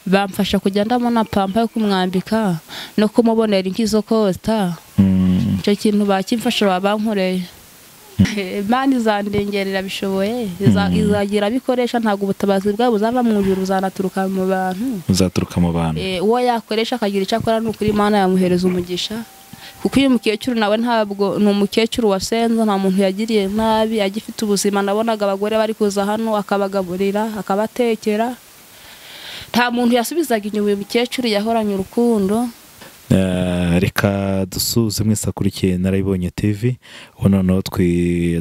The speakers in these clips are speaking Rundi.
Bamfasha kujya ndabona pampa yo kumwambika no kumubonera inkizo kota. Icyo kintu bakimfasha babankoreye. Imana izandengerera bishoboye, izagira bikoresha, ntabwo ubutabazi bwabo buzava mu ijuru, buzanaturuka mu bantu. Buzaturuka mu bantu. Uwo yakoresha akagira icyo akora ni ukuri Imana yamuhereza umugisha. Kuko uyu mukecuru nawe ntabwo ni umukecuru wasenze, nta muntu yagiriye nabi, agifite ubuzima. Nabonaga abagore bari kuza hano akabagaburira, akabatekera, nta muntu yasubizaga inyuma. Uyu mukecuru yahoranye urukundo. Reka dusuze mwese akurikiye Narabibonye TV. Ubu noneho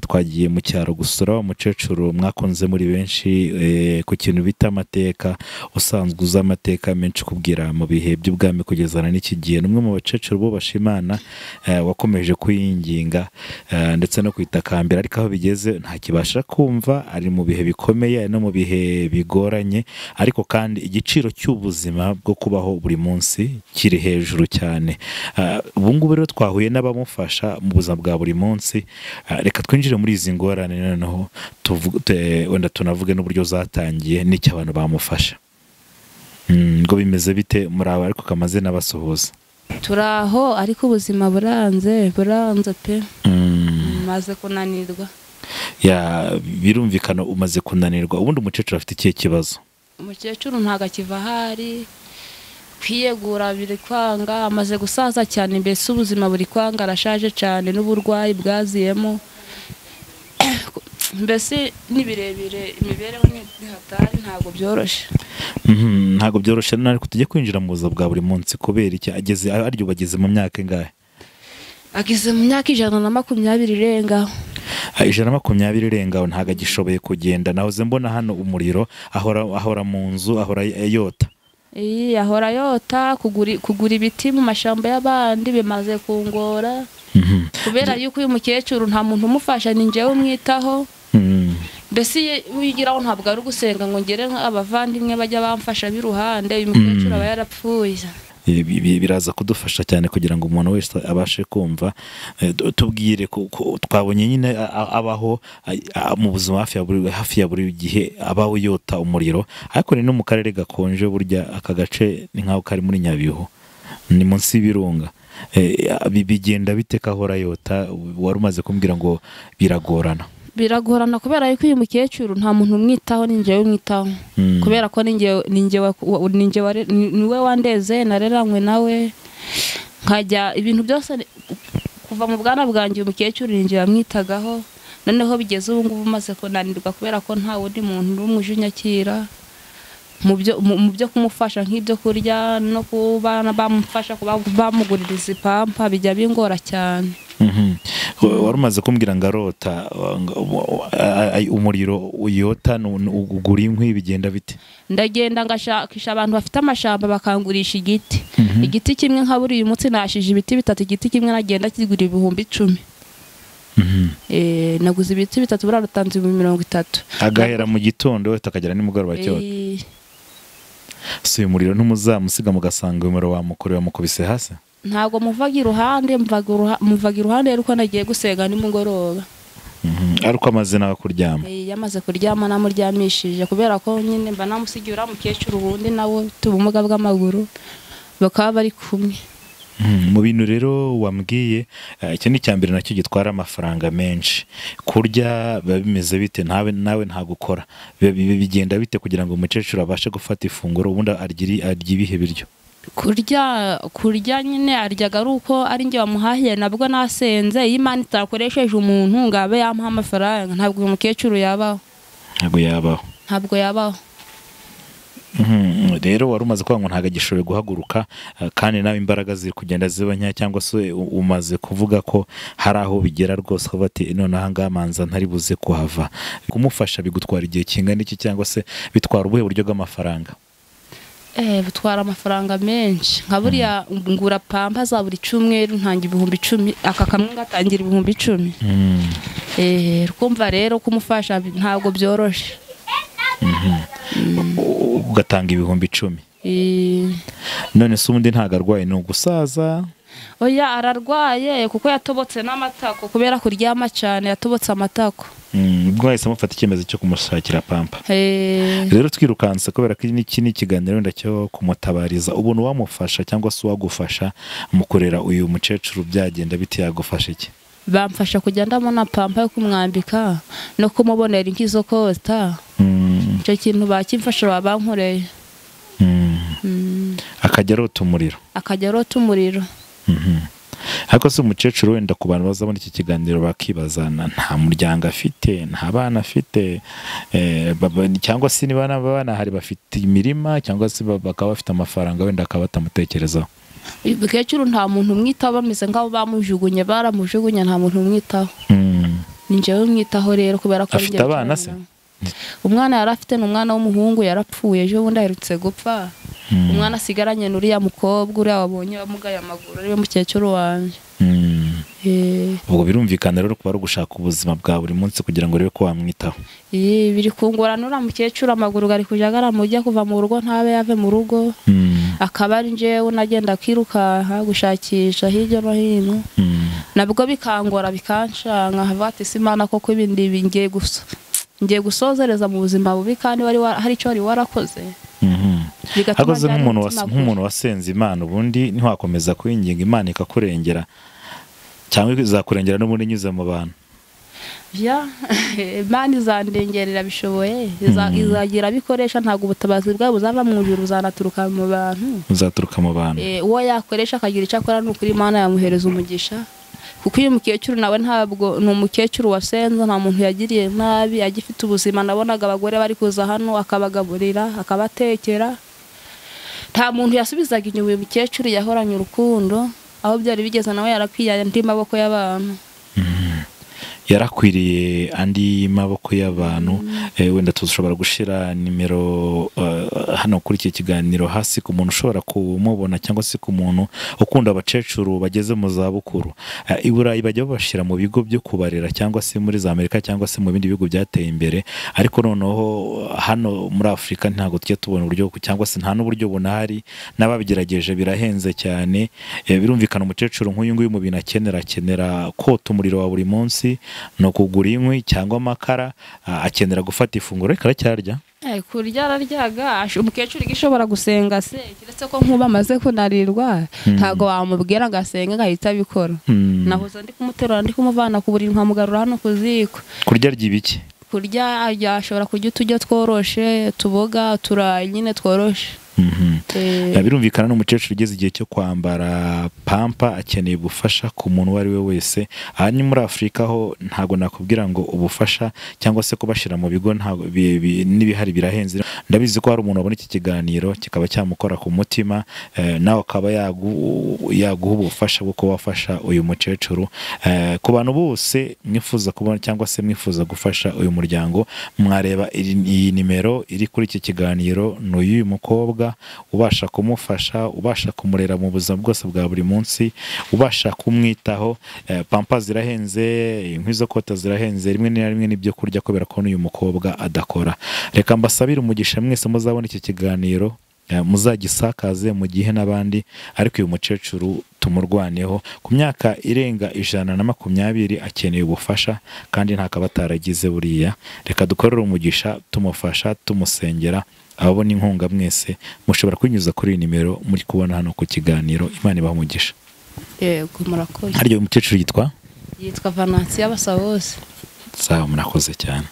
twagiye mu cyaro gusura umukecuru mwakunze muri benshi ku kintu bita amateka, usanzwe uzi amateka menshi kubwira mu bihe by'ubwami kugezana n'iki gihe. Ni umwe mu bakecuru bo bashimana wakomeje kuyinginga ndetse no kwitakambira, ariko aho bigeze ntakibasha kumva, ari mu bihe bikomeye, ari no mu bihe bigoranye, ariko kandi igiciro cy'ubuzima bwo kubaho buri munsi kiri hejuru cyane. Ubu ngubu rero twahuye n'abamufasha mu buzima bwa buri munsi. Reka twinjire muri izi ngorane noneho wenda tunavuge n'uburyo zatangiye n'icyo abantu bamufasha. Ngo bimeze bite muri aba, ariko kamaze n'abasuhuza. Turaho, ariko ubuzima buranze, buranze pe. Maze kunanirwa. Ya, birumvikana umaze kunanirwa. Ubundi umukecuru afite ikihe kibazo? Umukecuru ntago akiva ahari, kwiyegura biri kwanga, amaze gusaza cyane, mbese ubuzima buri kwanga, arashaje cyane n'uburwayi bwaziyemo, mbese ni birebire, imibereho ni hatari, ntabwo byoroshye. Ntabwo byoroshye. Ariko tujye kwinjira mu buzima bwa buri munsi. Kubera iki ageze aryo bageze mu myaka ingahe? Ageze mu myaka 120 irengaho. 120 irengaho, ntabwo agishoboye kugenda. Nahoze mbona hano umuriro, ahora mu nzu, ahora yota. Ahora yota. Kugura ibiti mu mashamba y'abandi bimaze kungora. Kubera yuko uyu mukecuru nta muntu umufasha, ni njyewe umwitaho. Mbese wigiraho ntabwo ari ugusenga ngo ngere abavandimwe bajya bamfasha biruhande, uyu mukecuru aba yarapfuye. Biraza kudufasha cyane kugira ngo umuntu wese abashe kumva. Tubwire, twabonye nyine abaho mu buzima hafi ya buri gihe abaho yota umuriro, ariko ni no mu karere gakonje. Burya aka gace ni nkaho kari muri Nyabihu, ni munsi y'ibirunga. Bigenda bite kahora yota? Wari umaze kumbwira ngo biragorana. Biragorana kubera yuko uyu mukecuru nta muntu umwitaho, ni njyewe umwitaho. Kubera ko niwe wandeze, nareranywe nawe, nkajya ibintu byose kuva mu bwana bwanjye umukecuru ni njyewe wamwitagaho. Noneho bigeze ubu ngubu umaze kunanirwa kubera ko nta wundi muntu n'umwe uje unyakira mu byo kumufasha nk'ibyo kurya no kuba bamufasha kuba bamugurira ipampa, bijya bingora cyane. Wari umaze kumbwira ngo arota umuriro uyota, ugura inkwi, bigenda bite? Ndagenda ngashakisha abantu bafite amashamba bakangurisha igiti. Igiti kimwe nka buri uyu munsi nashije ibiti bitatu, igiti kimwe nagenda kigura 10,000. Naguze ibiti bitatu burarutanze 30,000. Agahera mu gitondo akagera nimugoroba cyose. Si uyu muriro ntumuzamusiga mugasanga uyu muriro wamukorera mukubise hasi? Ntabwo muvaga iruhande, muvaga iruhande ariko nagiye gusenga nimugoroba. Ariko amaze nawe kuryama? Yamaze kuryama namuryamishije, kubera ko nyine mba namusigiye uriya mukecuru wundi nawe ufite ubumuga bw'amaguru, bakaba bari kumwe. Mu bintu rero wambwiye, icyo ni icyambere nacyo gitwara amafaranga menshi. Kurya biba bimeze bite? Nawe ntagukora, bigenda bite kugira ngo umukecuru abashe gufata ifunguro, ubundi arya ibihe biryo? Kurya nyine aryaga ari uko ari njye wamuhahiye, nabwo nasenze. Iyo Imana itakoresheje umuntu ngo abe yamuha amafaranga, ntabwo uyu mukecuru yabaho. Ntabwo yabaho. Ntabwo yabaho. Rero wari umaze kuvuga ngo ntabwo agishoboye guhaguruka, kandi nawe imbaraga ziri kugenda ziba nkeya, cyangwa se umaze kuvuga ko hari aho bigera rwose bati none aha ngaha manza ntari buze kuhava. Kumufasha bigutwara igihe kingana iki, cyangwa se bitwara ubuhe buryo bw'amafaranga? Butwara amafaranga menshi. Nka buriya ngura pampa za buri cyumweru ntanga 10,000, aka kamwe ngatangira 10,000. Kumva rero kumufasha ntabwo byoroshe. Ugatanga 10,000. None se ubundi ntago arwaye, ni ugusaza? Oya, ararwaye kuko yatobotse n'amatako kubera kuryama cyane, yatobotse amatako. Ubwo wahise mufata icyemezo cyo kumushakira pampa. Rero twirukanse kubera ko iki ni ikiganiro wenda cyo kumutabariza. Ubuntu wamufasha cyangwa se uwagufasha mu kurera uyu mukecuru byagenda bite, yagufasha iki? Bamfasha kujya ndabona pampa yo kumwambika no kumubonera inki zo kota. Icyo kintu bakimfasha babankoreye. Akajya arota umuriro. Akajya arota umuriro. Ariko se umukecuru wenda ku bantu bazabona iki kiganiro bakibazana, nta muryango afite, nta bana afite, cyangwa se niba n'abana hari bafite imirima cyangwa se bakaba bafite amafaranga wenda akaba batamutekerezaho. Umukecuru nta muntu umwitaho, bameze nk'aho bamujugunye, baramujugunye, nta muntu umwitaho. Ni njyewe umwitaho rero kubera ko afite abana se. Umwana yari afite ni umwana w'umuhungu yarapfuye ejo bundi aherutse gupfa. Umwana asigaranye n'uriya mukobwa uriya wabonye wamugaye amaguru ariwe mukecuru wanjye. Ubwo birumvikana rero kuba ari ugushaka ubuzima bwa buri munsi kugira ngo urebe ko wamwitaho. Biri kungorana uriya mukecuru amaguru ari kujya aramujya kuva mu rugo ntabe yave mu rugo. Akaba ari njyewe nagenda akirukanka gushakisha hirya no hino. Nabwo bikangora bikancanga nkavuga ati si Imana koko ibindi ngiye gusa. Ngiye gusozereza mu buzima bubi kandi wari hari icyo wari warakoze. Hakoze nk'umuntu wasenze Imana ubundi ntiwakomeza kwinginga Imana ikakurengera cyangwa izakurengera n'ubundi inyuze mu bantu. Ya Imana izandengerera bishoboye, izagira bikoresha, ntabwo ubutabazi bwabo buzava mu ijuru, buzanaturuka mu bantu. Buzaturuka mu bantu. Uwo yakoresha akagira icyo akora ni ukuri Imana yamuhereza umugisha. Kuko uyu mukecuru nawe ntabwo ni umukecuru wasenze, nta muntu yagiriye nabi, agifite ubuzima. Nabonaga abagore bari kuza hano akabagaburira, akabatekera, nta muntu yasubizaga inyuma. Uyu mukecuru yahoranye urukundo, aho byari bigeze nawe yarakwiye andi maboko y'abantu. Yarakwiriye andi maboko y'abantu. Wenda tushobora gushira nimero hano kuri iki kiganiro hasi ku muntu ushobora kumubona cyangwa se ku muntu ukunda abakecuru bageze mu zabukuru. I Burayi bajya babashira mu bigo byo kubarera cyangwa se muri za Amerika cyangwa se mu bindi bihugu byateye imbere, ariko noneho hano muri Afurika ntabwo tujya tubona uburyo cyangwa se nta n'uburyo bunahari, n'ababigerageje birahenze cyane. Birumvikana umukecuru nk'uyu nguyu mu bintu akenera kota umuriro wa buri munsi, no kugura inkwi cyangwa amakara, akenera gufata ifunguro. Reka aracyarya. Kurya araryaga. Umukecuru igishobora gusenga se, kiretse ko nkuba amaze kunarirwa ntago wamubwira ngo asenge ngahita abikora. Nahoze ndi kumuterura ndi kumuvana ku buriri nkamugarura hano ku ziko. Kurya arya ibiki? Kurya ashobora kurya uturyo tworoshe, tuboga, turayi nyine tworoshe. Birumvikana n'umukecuru ugeze igihe cyo kwambara pampa akeneye ubufasha ku muntu uwo ari we wese. Aha ni muri Afurika ho ntago nakubwira ngo ubufasha cyangwa se kubashira mu bigo ntago n'ibihari birahenze. Ndabizi ko hari umuntu wabona iki kiganiro kikaba cyamukora ku mutima, nawe akaba yaguha ubufasha bwo kubafasha uyu mukecuru. Ku bantu bose mwifuza kubona cyangwa se mwifuza gufasha uyu muryango, mwareba iyi nimero iri kuri iki kiganiro. Ni uyu mukobwa ubasha kumufasha, ubasha kumurera mu buzima bwose bwa buri munsi, ubasha kumwitaho. Pampa zirahenze, inkwi zo kota zirahenze, rimwe na rimwe n'ibyo kurya kubera ko n'uyu mukobwa adakora. Reka mbasabire umugisha mwese muzabona iki kiganiro, muzagisakaze mu gihe n'abandi, ariko uyu mukecuru tumurwaneho. Ku myaka irenga 120 akeneye ubufasha kandi ntakaba ataragize buriya. Reka dukorere umugisha tumufasha, tumusengera. Ababona inkunga mwese mushobora kunyuza kuri iyi nimero muri kubona hano ku kiganiro. Imana ibahe umugisha. Yego, murakoze. Haryo umukecuru yitwa? Yitwa Venantia Basabose. Sawa, murakoze cyane.